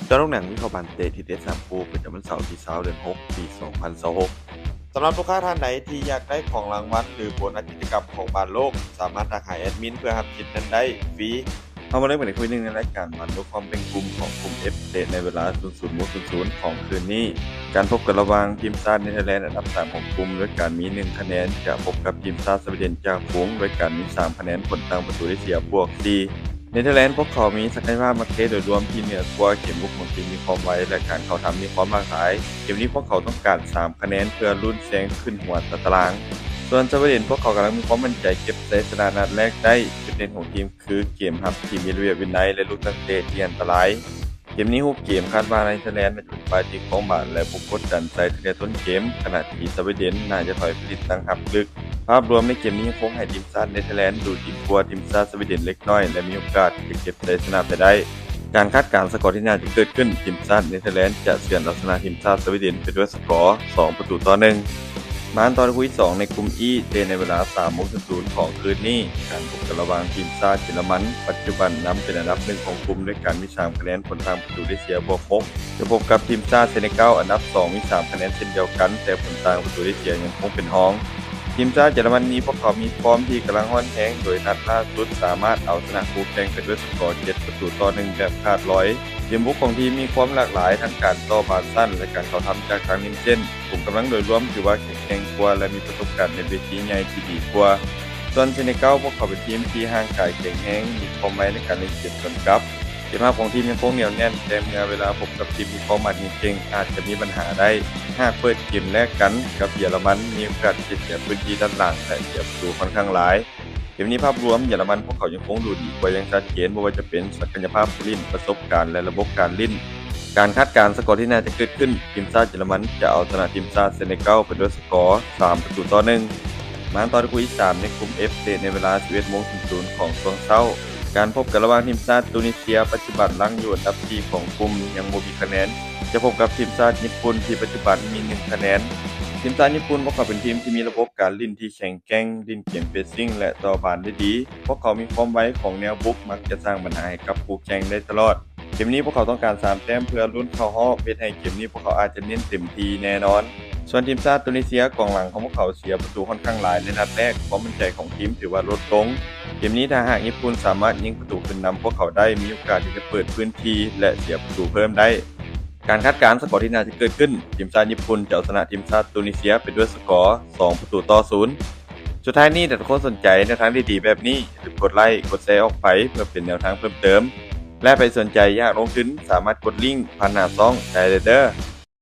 ເຈາະລູກໜັງວິເຄາະບານເຕະທີ່ເຕະສາມຄູ່ ປະຈຳວັນເສົາທີຊາວ ເດືອນຫົກ ປີສອງພັນຊາວຫົກ. ສຳລັບລູກຄ້າທ່ານໃດທີ່ຢາກໄດ້ຂອງລາງວັນ ຫຼື ໂບນັດກິດຈະກຳຂອງບານໂລກ, ສາມາດທັກຫາແອດມິນເພື່ອຮັບສິດນັ້ນໄດ້ຟຣີ. ເຮົາມາເລີ່ມກັນໃນຄູ່ທີໜຶ່ງໃນລາຍການບານໂລກຄວາມເປັນກຸ່ມຂອງກຸ່ມ F ເຕະໃນເວລາ ສູນສູນໂມງສູນສູນຂອງຄືນນີ້. ການພົບກັນລະຫວ່າງທີມຊາດເນເທີແລນ ອັນດັບສາມຂອງກຸ່ມ ດ້ວຍການມີໜຶ່ງຄະແນນ ຈະພົບກັບທີມຊາດສະວີເດັນຈ່າຝູງ ດ້ວຍການມີສາມຄະແນນ ຜົນຕ່າງປະຕູໄດ້ເສຍບວກສີ່. ເນເທີແລນພວກເຂົາມີສັກກະຍະພາບນັກເຕະໂດຍລວມທີ່ເໜືອກວ່າ, ເກມບຸກຂອງທີມມີຄວາມໄວ ແລະ ການເຂົ້າທຳມີຄວາມຫຼາກຫຼາຍ. ເກມນີ້ພວກເຂົາຕ້ອງການສາມຄະແນນເພື່ອລຸ້ນແຊງຂຶ້ນຫົວຕາຕະລາງ. ສ່ວນສະວີເດັນພວກເຂົາກຳລັງມີຄວາມໝັ້ນໃຈເກັບໄຊຊະນະນັດແລກໄດ້. ຈຸດເດັ່ນຂອງທີມຄືເກມຮັບທີ່ມີລະບຽບວິໄນ ແລະ ລູກຕັ້ງເຕະທີ່ອັນຕະລາຍ. ເກມນີ້ຮູບເກມຄາດວ່າເນເທີແລນຈະເປັນຝ່າຍທີ່ຄອງບານ ແລະ ບຸກກົດດັນໃສ່ຕັ້ງແຕ່ຕົ້ນເກມ, ຂະນະທີ່ສະວີເດັນໜ້າຈະຖອຍໄປຕິດຕັ້ງຮັບເລິກ. ພາບລວມໃນເກມນີ້ຍັງຄົງໃຫ້ທີມຊາດເນເທີແລນດູດດີກວ່າທີມຊາດສະວີເດັນເລັກນ້ອຍ ແລະ ມີໂອກາດຈະເກັບໄຊຊະນະໄປໄດ້. ການຄາດການສະກໍທີ່ໜ້າຈະເກີດຂຶ້ນ, ທີມຊາດເນເທີແລນຈະເຊືອນເອົາຊະນະທີມຊາດສະວີເດັນໄປດ້ວຍສະກໍສອງປະຕູຕໍ່ໜຶ່ງ. ມາຕໍ່ທີ່ຄູ່ທີສອງໃນກຸ່ມ E ເຕະໃນເວລາສາມໂມງສູນສູນຂອງຄືນນີ້. ການພົບກັນລະຫວ່າງທີມຊາດເຢຍລະມັນ ປັດຈຸບັນນຳເປັນອັນດັບໜຶ່ງຂອງກຸ່ມດ້ວຍການມີສາມຄະແນນ, ຜົນຕ່າງປະຕູໄດ້ເສຍບວກຫົກ ຈະພົບກັບທີມຊາດເຊເນກັລ ອັນດັບສອງມີສາມຄະແນນເຊັ່ນດຽວກັນ, ແຕ່ຜົນຕ່າງປະຕູໄດ້ເສຍຍັງຄົງເປັນຮອງ. ທີມຊາດເຢຍລະມັນນີ້ພວກເຂົາມີຟອມທີ່ກຳລັງຮ້ອນແຮງ, ໂດຍນັດລ່າສຸດສາມາດເອົາຊະນະຄູ່ແຂ່ງໄປດ້ວຍສະກໍເຈັດປະຕູຕໍ່ໜຶ່ງແບບຂາດລອຍ. ເກມບຸກຂອງທີມມີຄວາມຫຼາກຫຼາຍ, ທັງການຕໍ່ບານສັ້ນ ແລະ ການເຂົ້າທຳຈາກທາງລິມເສັ້ນ. ກຸ່ມກຳລັງໂດຍລວມຖືວ່າແຂງແກ່ງກວ່າ ແລະ ມີປະສົບການໃນເວທີໃຫຍ່ທີ່ດີກວ່າ. ສ່ວນເຊເນກັລ ພວກເຂົາເປັນທີມທີ່ຮ່າງກາຍແຂງແຮງ, ມີຄວາມໄວໃນການຫຼິ້ນເກມສວນກັບ. ເກມຮັບຂອງທີມຍັງຄົງໜຽວແໜ້ນ, ແຕ່ເມື່ອເວລາພົບກັບທີມທີ່ຄອງບານເກັ່ງໆ ອາດຈະມີບັນຫາໄດ້. ຫາກເປີດເກມແລກກັນກັບເຢຍລະມັນ, ມີໂອກາດທີ່ຈະເສຍພື້ນທີ່ດ້ານຫຼັງ ແລະ ເສຍປະຕູຂ້ອນຂ້າງຫຼາຍ. ເກມນີ້ພາບລວມເຢຍລະມັນພວກເຂົາຍັງຄົງດູດດີກວ່າຢ່າງຊັດເຈນ, ບໍ່ວ່າຈະເປັນສັກກະຍະພາບຜູ້ຫຼິ້ນ, ປະສົບການ ແລະ ລະບົບການຫຼິ້ນ. ການຄາດການສະກໍທີ່ໜ້າຈະເກີດຂຶ້ນ, ທີມຊາດເຢຍລະມັນຈະເອົາຊະນະທີມຊາດເຊເນກັລໄປດ້ວຍສະກໍສາມປະຕູຕໍ່ໜຶ່ງ. ມາຕໍ່ທີ່ຄູ່ທີສາມໃນກຸ່ມ F ເຕະໃນເວລາສິບເອັດໂມງສູນສູນຂອງຊ່ວງເຊົ້າ. ການພົບກັນລະຫວ່າງທີມຊາດຕູນີເຊຍ ປັດຈຸບັນຫຼັງຢູ່ອັນດັບສີ່ຂອງກຸ່ມ ຍັງບໍ່ມີຄະແນນ, ຈະພົບກັບທີມຊາດຍີ່ປຸ່ນທີ່ປັດຈຸບັນມີໜຶ່ງຄະແນນ. ທີມຊາດຍີ່ປຸ່ນພວກເຂົາເປັນທີມທີ່ມີລະບົບການຫຼິ້ນທີ່ແຂງແກ່ງ, ຫຼິ້ນເກມເພສຊິງ ແລະ ຕໍ່ບານໄດ້ດີ. ພວກເຂົາມີຄວາມໄວຂອງແນວບຸກ, ມັກຈະສ້າງບັນຫາໃຫ້ກັບຄູ່ແຂ່ງໄດ້ຕະຫຼອດ. ເກມນີ້ພວກເຂົາຕ້ອງການສາມແຕ້ມເພື່ອລຸ້ນເຂົ້າຮອບ, ເຮັດໃຫ້ເກມນີ້ພວກເຂົາອາດຈະເນັ້ນເຕັມທີ່ແນ່ນອນ. ສ່ວນທີມຊາດຕູນີເຊຍ, ກອງຫຼັງຂອງພວກເຂົາເສຍປະຕູຂ້ອນຂ້າງຫຼາຍໃນນັດແລກ, ຄວາມໝັ້ນໃຈຂອງທີມຖືວ່າຫຼຸດລົງ. ເກມນີ້ຖ້າຫາກຍີ່ປຸ່ນສາມາດຍິງປະຕູຂຶ້ນນຳພວກເຂົາໄດ້, ມີໂອກາດທີ່ຈະເປີດພື້ນທີ່ ແລະ ເສຍປະຕູເພີ່ມໄດ້. ການຄາດການສະກໍທີ່ໜ້າຈະເກີດຂຶ້ນ, ທີມຊາດຍີ່ປຸ່ນຈະເອົາຊະນະທີມຊາດຕູນີເຊຍໄປດ້ວຍສະກໍສອງປະຕູຕໍ່ສູນ. ສຸດທ້າຍນີ້, ຖ້າທຸກຄົນສົນໃຈແນວທາງດີໆແບບນີ້, ຢ່າລືມກົດໄລ, ກົດແຊອອກໄປເພື່ອເປັນແນວທາງເພີ່ມເຕີມ ແລະ ໃຜສົນໃຈຢາກລົງທຶນ, ສາມາດກົດລິ້ງຜ່ານໜ້າຊ່ອງໄດ້ເລີຍເດີ້.